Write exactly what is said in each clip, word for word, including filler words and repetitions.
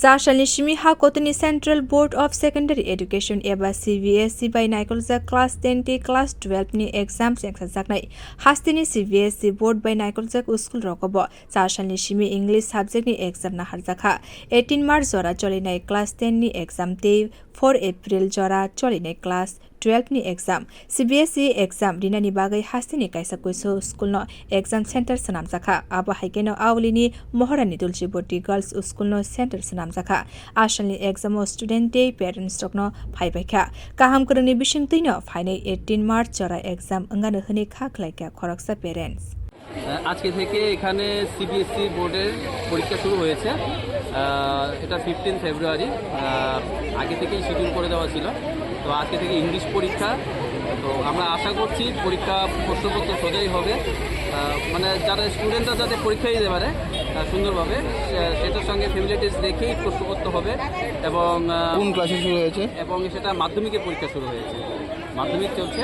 Cha salni simi ha kotorni Central Board of Secondary Education eba C B S E bai naikoljak class ten tei class twelve ni exam chengsajaknai. Hasteni C B S E board bai naikoljak school rogo bo cha salni simi English subject ni exam naharjakha. Eighteen March jora cholinai class ten ni exam tei four April jora cholinai class twelve ni exam. C B S E exam rinani bagwi hasteni kaisa kuisu school no exam center swnamjakha. Abo hai kheno Aulini Moharani Tulsiboti Girls School no center swnamjakha. Asalni exam o student tei parents rokno phaibaikha. Kaham kwrwngni bisingtwino phainai eighteen March jora exam wngano hwnwi kha khlaikha khoroksa parents. আজকে থেকে এখানে সিবিএসই বোর্ডের পরীক্ষা শুরু হয়েছে। আহ, এটা ফিফটিন ফেব্রুয়ারি। আহ, আগে থেকেই শিডিউল করে দেওয়া ছিল। তো আজকে থেকে ইংলিশ পরীক্ষা। তো আমরা আশা করছি পরীক্ষা প্রশ্নপত্র সোজাই হবে। আহ, মানে যারা স্টুডেন্টরা যাতে পরীক্ষা দিতে পারে, আহ, সুন্দরভাবে, সে-, সেটার সঙ্গে ফেমিলিটিস রেখেই প্রশ্নপত্র হবে। এবং আহ, কোন ক্লাসে শুরু হয়েছে? এবং সেটা মাধ্যমিকের পরীক্ষা শুরু হয়েছে। মাধ্যমিক চলছে,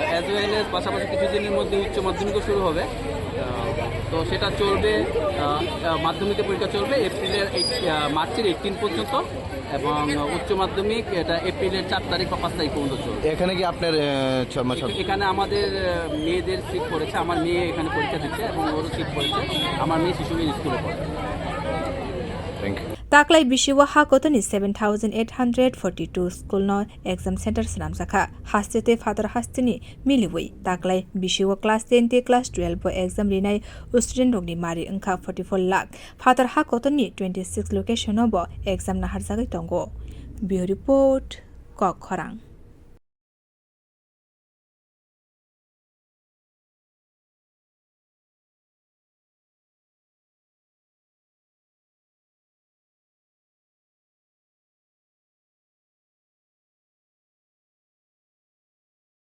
অ্যাজ ওয়েল এজ পাশাপাশি কিছুদিনের মধ্যে উচ্চ মাধ্যমিকও শুরু হবে। আহ, তো সেটা চলবে, আহ, আহ, মাধ্যমিকের পরীক্ষা চলবে এপ্রিলের এইট- আহ, মার্চের এইটিন পর্যন্ত। এবং উচ্চ মাধ্যমিক এটা এপ্রিলের চার তারিখ বা পাঁচ তারিখ পর্যন্ত চলবে। এখানে কি আপনার আহ, ছ- মা- সব- এখানে আমাদের আহ, মেয়েদের সিট পড়েছে। আমার মেয়ে এখানে পরীক্ষা দিচ্ছে এবং ওরও সিট পড়েছে। আমার মেয়ে শিশু স্কুলে পড়ে। Thank you. Taklai bisio ha kotorni seven thousand eight hundred forty two school no exam center swnamjakha. Haste tei phatar hasteni miliwi taklai bisio class ten tei class twelve bo exam rinai student rokni mari wngkha forty four lakh. Phatar ha kotorni twenty six location o bo exam naharjagwi tongo. Bureau Report, Kok Khorang.